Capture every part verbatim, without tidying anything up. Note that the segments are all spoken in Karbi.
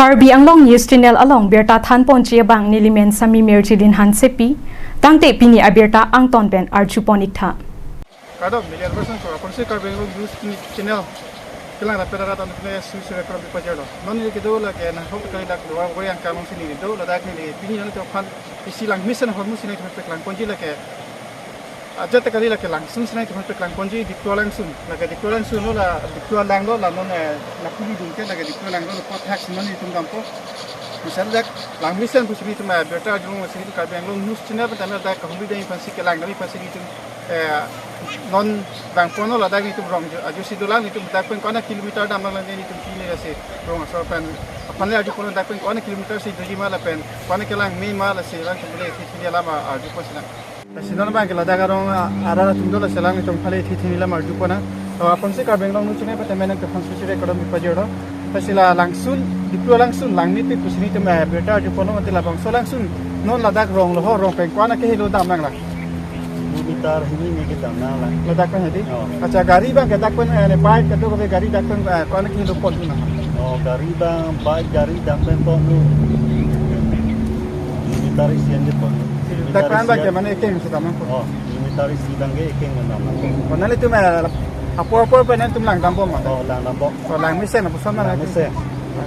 Karbi Anglong News Channel along birta thanponji abang nelimen Sami Mirjilin Hansepi, tangte pini abirta angton pen arjupon iktha. Kardom, media person ko, aphansi Karbi Anglong News Channel kelang rapet arat anut ne su sure kardom pajalo. Non neli kedo lake na hok kali dak dua woi angka alongsi neli do, ladak neli pini nangtumphan isi langmesen ahormu si nangtumphan peklangponji lake. Ajat kali lake Langsun si nangtumphan peklangponji, Diphu Langsun. Lake Diphu Langsun lo, la Diphu Langlo, la non, eh, la puli dun ke lake Diphu Langlo, lo pot hak si non nelitum dampo. Misal dak langmesen pusi nelitum, eh, birta arjulong si nelitum Karbi Anglong News Channel pen tame dak kahumri dai aphansi kelang dai aphansi nelitum, eh, non bang pono ladak nelitum rong jo, ajo si dolang nelitum dak pen ko-an kilometer dam lang nelitum pini lasi rong asor pen aphan le arjupon dak pen ko-an kilometer si doji ma lapen ko-an kelang me ma lasi lang tum le thi thi alam arjupon sinang. Lasi non bang ke ladak arong, ah, arat atum do lasi lang nelitum phale thi thi alam arjupon nang. To aphansi Karbi Anglong News Channel pen tame nangtumphan su sure kardom pajalo. Lasi la Langsun, Diphu Langsun, Langmepi pusi nelitum, eh, birta arjupon lo mati labangso Langsun. Non ladak rong lo ho, rong pen ko-an kehelo dam nang la. Kilometer hini ne kedam nang la. Ladak pen hadi? Oh. Acha, gari bang ke dak pen, eh, ne bike kedo ke gari dak pen, eh, ko-an kehelo pon tu nang. Oh, gari bang, bike gari dak pen pon tu. Kilometer isi an ke pon tu. Dak pen bang ke mane ekeng si dam nang pon. Oh, kilometer isi bang ke ekeng dam nang pon. Oh, nanglitum, eh, apor apor pen nangtum lang dambom ma? Oh, lang dambom. Oh, langmesen apuson ma? Langmesen.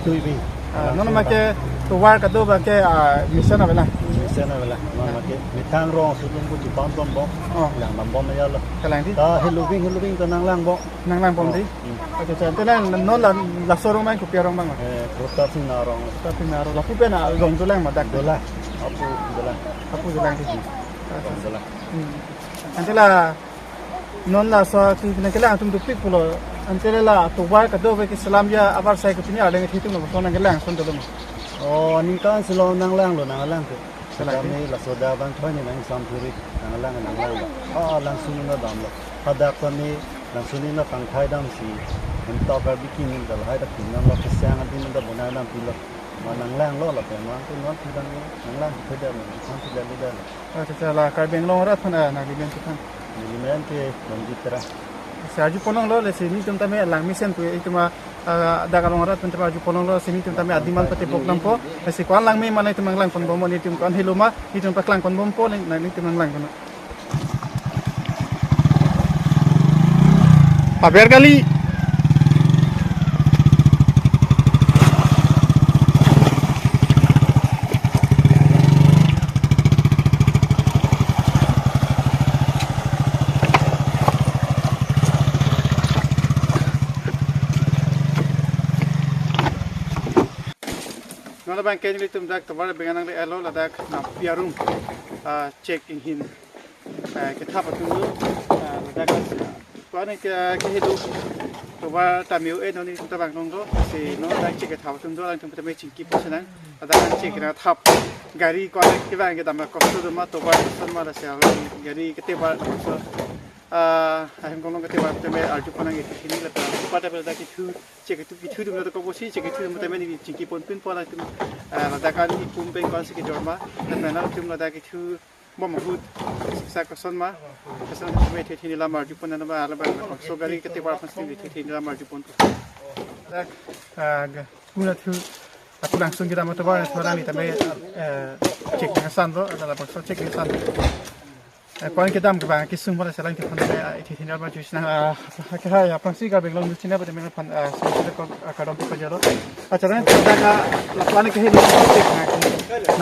Tui bi. Ah, non make tovar kedo bang ke, ah, mesen avelang. Mesen avelang. Non make methang rong sulung ku chipam pon bom. Oh. Lang dambom ya lo. Kalang di? Ta heluving heluving ta nang langbom. Nang langbom di? Hmm. Acha, acha. Ante la non la, laso arong bang kopi arong bang? Eh, Protap Sing Naro arong. Protap Sing Naro arong. Lapu pen arong dolang ma dak? Dolang. Apu dolang. Apu dolang di. Arong dolang. Hmm. Ante la non laso ke nangkelang atum dopik pulo. Ante la tovar kedo ke selam ya avarsai ke pini arleng hitung lo, so nangkelang ason dolo ma? Oh, ningkan si lo nang langlo, nang lang ke. Kalang ke? Kami laso dak bang thoi ne nang sam thuri, nang lang, nang lang. Ah, Langsun ne dam lo. Hadak kami Langsun ne pangthai dam si, entok Karbi kini dal hai dak pinam lo, kesiang adin dak bonai dam pilo. Ma nang langlo lapen ma ke non pidang nang lang pidang, nang pidang pidang. Acha, acha, la Karbi Anglong arat aphan, ah, nangli men ke aphan? Neli men ke Longji Tera. Lasi arjupon longlo, lasi nelitum tame langmesen pu itum, ah, dak along arat aphan tame arjupon longlo, lasi nelitum tame adiman patepok dampo, lasi ko-an lang me ma nangtum nang lang pon bom, nelitum ko-an helo ma nelitum paklang pon bompo, nang, nelitum nang lang pon. Aber kali. Non labang ke nelitum dak tovar bang nang le elo ladak Nangpi arum, ah, check in hin. Eh, kethap atum do, eh, ladak, eh, ko-an ke, kehelo. Tovar tame un-e non nelitum ta bang longlo, lasi non dak check kethap atum do, alangtum tame chingki pon sinang. Ladak check kethap gari ko-an kevang kedam kosto do ma tovar koson ma lasi gari ketevar koson. Ah, ahem kolong ketevar tame arjupon nang isi hini lapen pada pada kethu, check kethu kethu dum ladak kopusi, check kethu dum tame neli chingki pon pinpo alangtum, ah, ladak an ipum pen ko-an si kejor ma, lapen alangtum ladak kethu bom ahut sa koson ma, koson me the thini alam arjupon nang ma, alabang so gari ketevar aphansi the thini alam arjupon. Dak, ah, ga, puna thu, aku langsung kita motor bar, sekarang ni tame, eh, check nangsan lo, ada labangso check nangsan. Eh, ko-an kedam kevang kesung pada selang ke phan, eh, the thini alam arjupon nang, ah, ke hai, aphrangsi Karbi Anglong News Channel pada mena phan, ah, so, so, ko, ah, kardom pajalo. Acha, nang, dak, ah, ko-an ke helo check nang,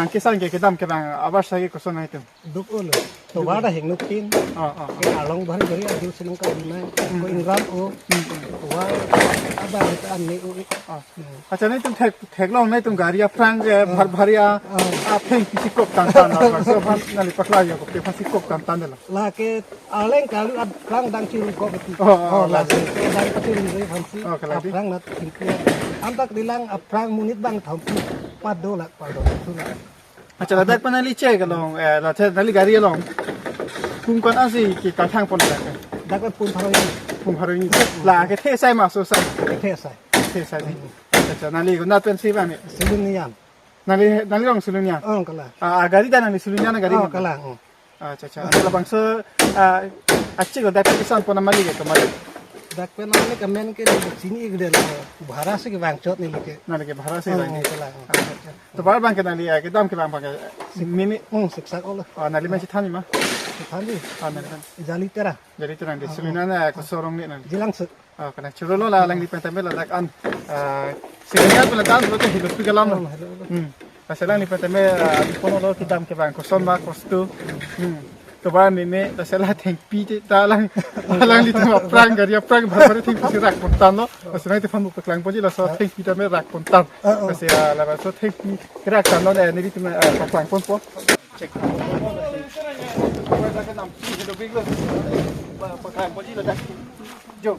nang kesan ke kedam kevang avarsai ke koson nang itum. Duk ulo. Tovar ta hingno tin. Ah, ah, ah. Ke along bhar gari adu sining ka dina. Hmm. Ko ingram o. Hmm. Tovar abar ta an ne o. Ah. Hmm. Acha, nelitum thek, theklong nelitum gari aphrang ke bhar bhar ya. Ah. Aphrang pisi kok tangtan na. So aphan neli paklang ya ko pisi kok tangtan de la. Lake aleng kali aphrang dang chiru ko beti. Oh, oh, oh, lake. Lake dang pati ri ri hansi. Oh, kaladi. Aphrang nat tingkia. Antak dilang aphrang monit bang thampi. Pado lak, pado. Surat. Acha, ladak pen neli check along, eh, la the neli gari along. Pum ko-an si kethang pon ladak. Dak pum pharo hini. Pum pharo hini. La kethe sai ma so sai? Kethe sai. Kethe sai ni. Acha, neli ko nat pen si bang ni? Sulun Nian. Neli, neli rong Sulun Nian. Oh, kalang. Ah, ah, gari ta neli Sulun Nian gari. Oh, ma kalang. Oh. Acha, acha. Labangso, ah, achi ko dak pen kesan pon mali ke mali. Dak pen nangli ke men ke chini igdel. Bhara si kevang chot neli ke. Nangli ke bhara si Oh, vang. Kalang. Ah, tovar abang ke nangli, eh, kedam kelang abang ke. Mini. Hmm, siksak olo. Oh, nangli men si than ma? Than di. Ah, nangli than. Jali tera. Jali tera di. Ah, Sulina na ke sorong ni nang. Jilang se. Oh, kalang churolo la alangli pen tame ladak an. Ah, sehingga peladan betul hidup di kalam. Oh, hello, hello. Hmm. Lasi alangli pen tame, ah, di kono lo kedam kevang koson ma kostu. Hmm. Tovar meme, lasi la thengpi te ta alang, alanglitum aphrang gari aphrang bhar bhar thengpi si rak pon tanglo. Lasi nangtum aphan mu paklang ponji laso thengpi tame rak pon tang. Ah, ah. Lasi, ah, laso thengpi rak tanglo, eh, nelitum, eh, paklang ponpo. Check. Paklang ponji ladak. Jo.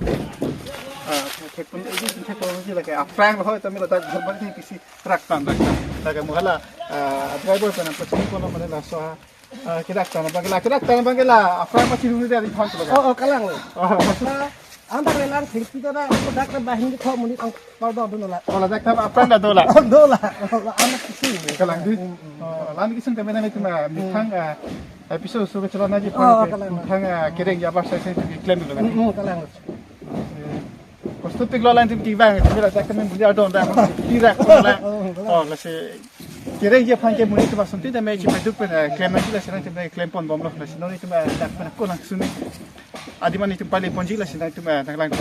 Ah, check pon, eh, check ponji ladak. Aphrang lo, tame ladak bhar bhar thengpi si rak tang, rak tang. Laga mo hala, ah, driver pen pachini kono mane laso, ah, kerak tang abang ke la, kerak tang abang ke la, aphrang pachini dari phang ke la. Oh, oh, kalang lo. Oh. Sa, anda relang thengpi ta da, dak na bahin di kho muni ang pardon do la. Oh, ladak ta aphrang ta do la. Oh, do la. Oh, la, anak kecil. Kalang di. Hmm, hmm. Oh, alang kecil tame nangtum, ah, methang, ah, episode so ke chalon aji Oh, pon ke kalang. Methang, ah, kereng ya bas sai sai tu klem dulu. Hmm, hmm, kalang. Eh, kostu pik lo alangtum kevang, kami ladak kami beli adon dak, tidak pula. Oh, lasi kereng ji aphan ke muni tu bas sunti tame chipaduk pen, eh, klem aji lasi nangtum klem pon bomlo, lasi non itum, eh, dak pen ko langsung ni. Adi mani itum pali ponji lasi nangtum, eh, nanglang.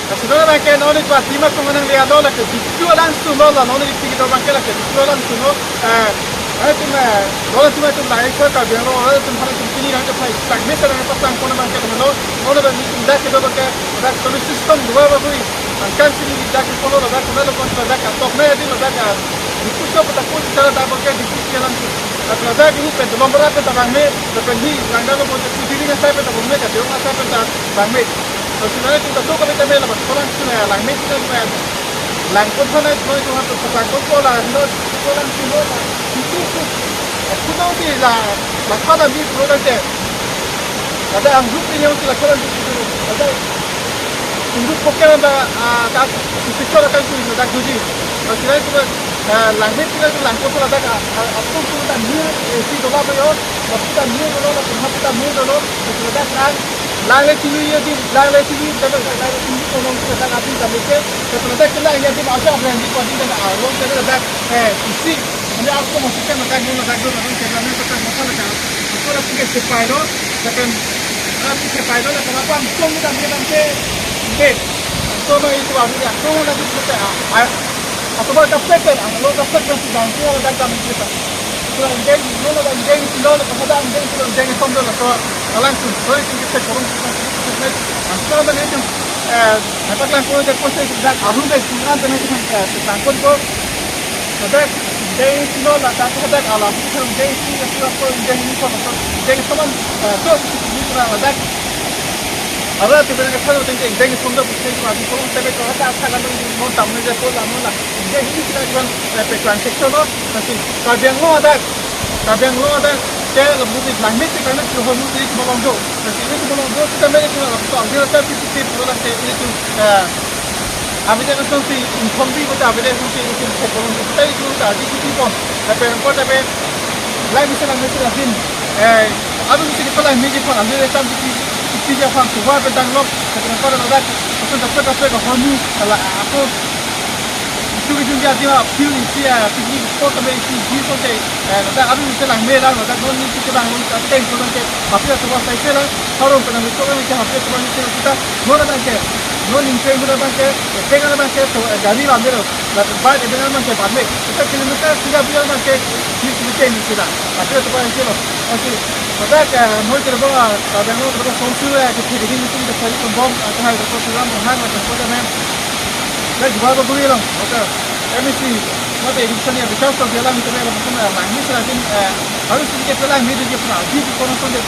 Lasi non abang ke non itum atima kong nangli alo lake Diphu alangsun lo la non itum ke abang ke lake Diphu alangsun lo, eh, eh, itum, eh, lo itum itum lahai kha ka biang lo, lo itum hana itum pini nang ke phai tak mesa nang pasang kono abang ke lo, lo abang itum dak ke abang ke dak solution system dua ba bui, angkan pini dak ke kono lo dak kono lo kono dak ka tok na di lo dak ka Diphu so pata pun cara dak abang ke Diphu ke alangsun. Dak lo dak ini pen lo mera pen tabang me, dak pen hi langdang lo bon ke kudiri na sai pen tabang me ka deong na sai pen tabang me. Lasi nangtum ta so kami tame la bas kolang suna langme suna suna. Lang kon thana noi ko hato pasang kon ko la no ko lang suna la. Itu tu. Aku tahu di la la thana mi pro kan te. Ada ang grup ini yang sila kolang di situ. Ada. Untuk pokoknya ada, ah, tak sesuatu akan tu ini tak tuji. Lasi nangtum, ah, langme suna lang kon thana tak, ah, ah, aku tu tak ni, eh, si dola ba yo. Tapi tak ni dola, tapi tak ni dola. Sila tak lang. Langle chulu ye di, langle chulu, dapat langle chulu ko nong dapat atin kami ke, dapat dapat kena ye di masa apa yang di ko di dapat arong dapat dapat, eh, isi. Ini aku masih kan dapat ni dapat dulu dapat kena ni dapat masa dapat. Aku dah punya sepai lo, dapat, ah, punya sepai lo, dapat apa, angkong dapat dia dapat ke, be. Angkong itu aku dia, angkong lagi kita, ah, Atovar kaprek pen, ang lo kaprek pen si dang si lo dak dam kita. Sila ingdeng, lo lo ingdeng si lo, lo kasada ingdeng si lo, ingdeng som lo, lo so, alang sun, so ingdeng kita korong kita, kita, kita, ang so dak itu, eh, dapat lang ko dak ko se dak aru dak sungan dak itu, eh, tangkon ko, so dak ingdeng si lo, la dak ko dak alam si lo, ingdeng si lo, so ingdeng ni ko, so ingdeng so man, eh, so si ni ko dak. Ara tu bena kethang teng teng teng sunda putri tu abi kolong tebe ko hata asa kan nung mon tam ne je pol la mon la. Je hini sila iban, eh, peklang section lo. Nasi Karbi Anglong adak, Karbi Anglong adak ke lo musi langmit ke karena tu ho musi malong do. Nasi ini malong do kita mele tu la tu ambil ta ti ti pura ke ini tu, eh, Abide ko song si inform di ko ta abide ko song si ko ta ko ta di di pon. Tapi ko tapi lai misi lang misi lang sin. Eh, abide misi ko lang misi pon abide tam di di di pon tu wa pe dang lok. Tapi ko ta dak ko ta pe ta pe ko honu ala ako. Itu itu dia dia pil isi ya pil ko ta be isi di ko te. Eh, dak abide misi lang me lang dak non misi ko lang ta teng ko te. Tapi ko ta sai se lang. Harong ko na misi ko lang misi hape ko misi kita. Mona bangke, non ingkeng mona bangke, ingkeng mona bangke, to, eh, gari lam melo, la bai ingkeng mona bangke, bai me, kita kilometer tiga puluh bangke, di kilometer ni kita. Tapi itu paling kilo. Oke, maka ke, noi ke bawa, kadang noi ke bawa songsu ya, ke tiga ini kita cari pembom, atau hai ke program hang, atau program yang, dan juga ke beli loh, oke. M S C, mate election ya, because of dia lang, kita lang, kita lang, ini selain, eh, harus kita lang, ini dia pernah, di kono kono dia,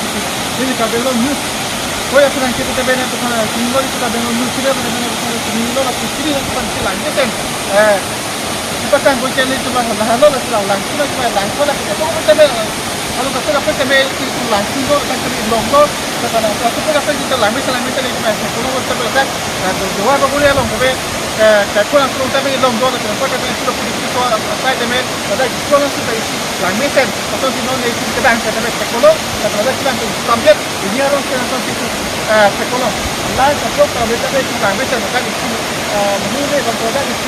ini kita belum news. Ko ya pernah kita kita bena kita tinggal kita bena lu kita bena bena kita tinggal la kita kita kita lang kita. Eh, kita kan ko channel kita lah halo lah kita lang kita kita lang ko lah kita ko kita bena. Kalau kaso kaso tame itu langsung do, ladak tame longlo, karena kaso kaso itu langmesen, langmesen itu main sekolah, sekolah ladak, eh, do, do apa boleh longlo, eh, sekolah langsung tame longlo, ladak tame itu pun itu so, apa saya tame, ladak sekolah langsung tame isi langmesen, atau di non itu kedang, tame sekolah, ladak ladak kita itu sambil, ini orang kita langsung itu, eh, sekolah. Lain satu kalau kita itu langmesen, ladak itu, eh, ini, ini, ladak itu,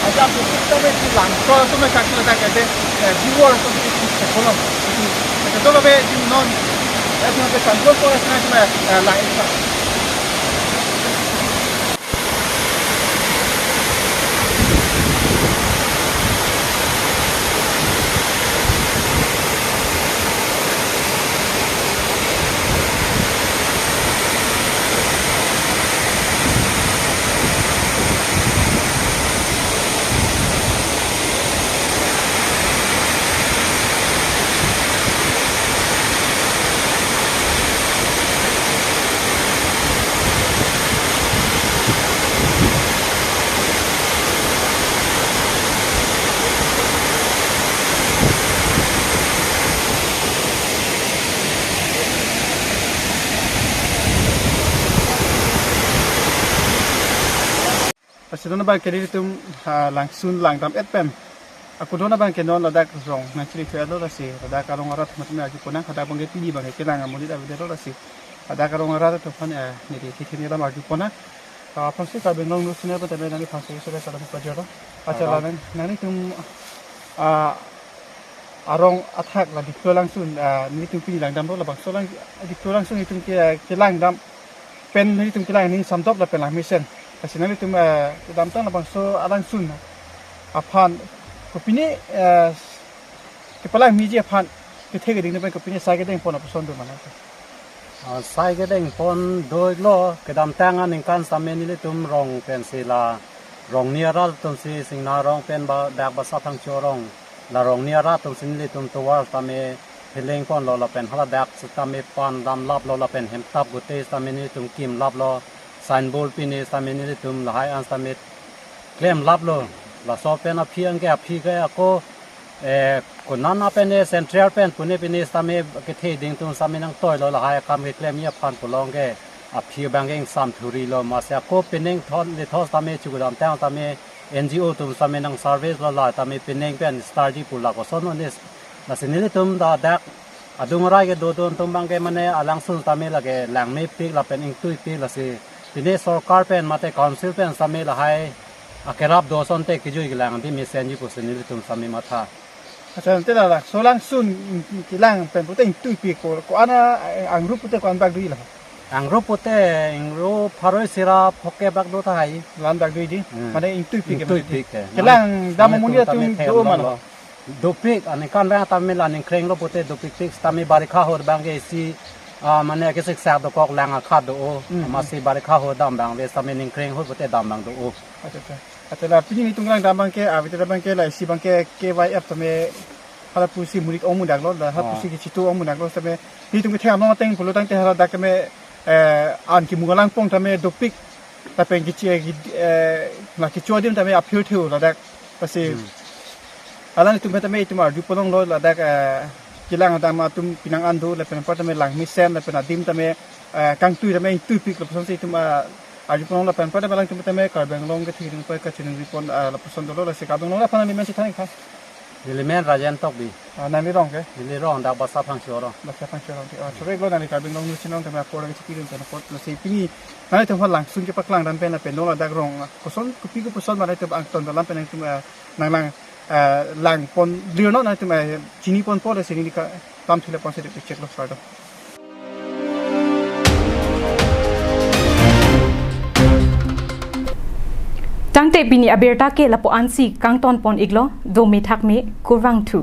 ada apa kita itu langsung, langsung kita ladak ada, eh, di luar langsung itu sekolah. Ito, ito lo be, di non, eh, di non ke sanggol ko, eh, sana cuma, eh, lain sa. Lasi non abang ke nelitum, ah, langsun langdam-et pen. Ako don abang ke non ladak rong nangchiri thulo, lasi ladak arong arat atum arju ponnang, hadak abang ke pini abang ke kelang amonit avedetlo, lasi ladak arong arat atum aphan, eh, neli thithin alam arju ponnang. Ah, aphrangsi Karbi Anglong News Channel pen tame nangli aphan sore sore salam pajirlo. Acha, salam. La nang, nanglitum, ah, arong athak la Diphu langsun, ah, nelitum pini langdamlo, labangso lang Diphu langsun nelitum ke, kelangdam pen nelitum kelang ning samdop lapen langmesen. Lasi nanglitum, eh, kedamtang labangso alangsun aphan kopine, eh, kepalangmeji aphan kethe keding pen kopine sai kedeng pon lapuson do ma nang? Ah, sai kedeng pon do-iklo, kedamtang aningkan sitame nelitum rong pensi la rongni arat atumsi Singna rong pen ba dak Basa Phangcho rong, la rongni arat atumsi nelitum tovar sitame phelang ponlo lapen haladak sitame pan damlaplo lapen hemtap gute sitame nelitum kimlaplo, signboard pine sitame nelitum lahai an sitame klemlaplo. Laso pen aphi anke aphi ke ako, eh, konat pen, eh, central pen pune pine sitame kethe keding atum sitame nangtoilo lahai akam keklemji aphan pulo anke aphi abang ke ingsam thurilo, masi ako pining thon le thos sitame chu kedamtang sitame N G O atum sitame nang service lo, la tame pining pen starji pu la koson onis. Lasi nelitum ta dak adung arai kedo don atum abang ke mane alangsun sitame lake langmepik lapen ingtuipik, lasi pine sorkar pen mate council pen sitame lahai akerap do asonte kejui kelang di mesenji pusi nelitum sitame matha. Acha, ante la, la, so langsun kelang pen pute ingtuipik ko, ko-an, eh, angrup pute ko-an bak dui la? Angrup pute ingrup pharo isi ra phongo bak do tahai. La-an bak dui di. Hmm. Mane ingtuipik ke, ingtuipik mane di. Ke. Kelang dam mane amonit atum tame do ma lo? Dopik, aningkan abang tame la ningkrenglo pute dopikpik, tame barikha ahut abang ke isi, ah, mane kesiksak dokok lang akhat do-o. Hmm, hmm. Masi barikha ahut dam abang le sitame ningkreng ahut pute dam abang do-o. Acha, acha. Acha, la pini nelitum kelang dam abang ke, ah, bete abang ke la isi abang ke K Y F tame hala pusi murik ong mudaklo, la hala, ah, pusi kechitu ong mudaklo, tame nelitum kethek among ateng pulo tangte haladak tame, eh, an kimu alang pong tame dopik, lapen kechi, eh, ki, eh, la kecho adim tame aphir theu ladak, lasi. Hmm. Alanglitum tame itum arju ponlonglo ladak, eh, kelang dam atum penang an do, lapen anpar tame langmesen, lapen adim tame, eh, kangtui tame ingtuipik lapuson si itum, eh, arju ponlong lapen anpar tame alangtum tame Karbi Anglong kethe keding aphan kachiningri pon, eh, lapuson dolo, lasi Karbi Anglong aphan nangli men si than-ik tha. Neli men Rajen Tokbi. Ah, nangli rong ke? Neli rong dak Basa Phangcho rong. Basa Phangcho rong. Ah, sore-iklo nangli Karbi Anglong News Channel tame apor kachipidun pen apor, lasi pini nanglitum aphan langsun kepaklang dam pen lapen non ladak rong koson kopi kopuson ma nanglitum angton alam pen nanglitum, eh, nanglang, eh, lang pon lirno nanglitum, eh, chini ponpo, lasi neli kedam thule pon si dek cheklo, kardom. Tangte pini abirta ke lapu-an si kangton pon-iklo, do methak me, kurvangthu.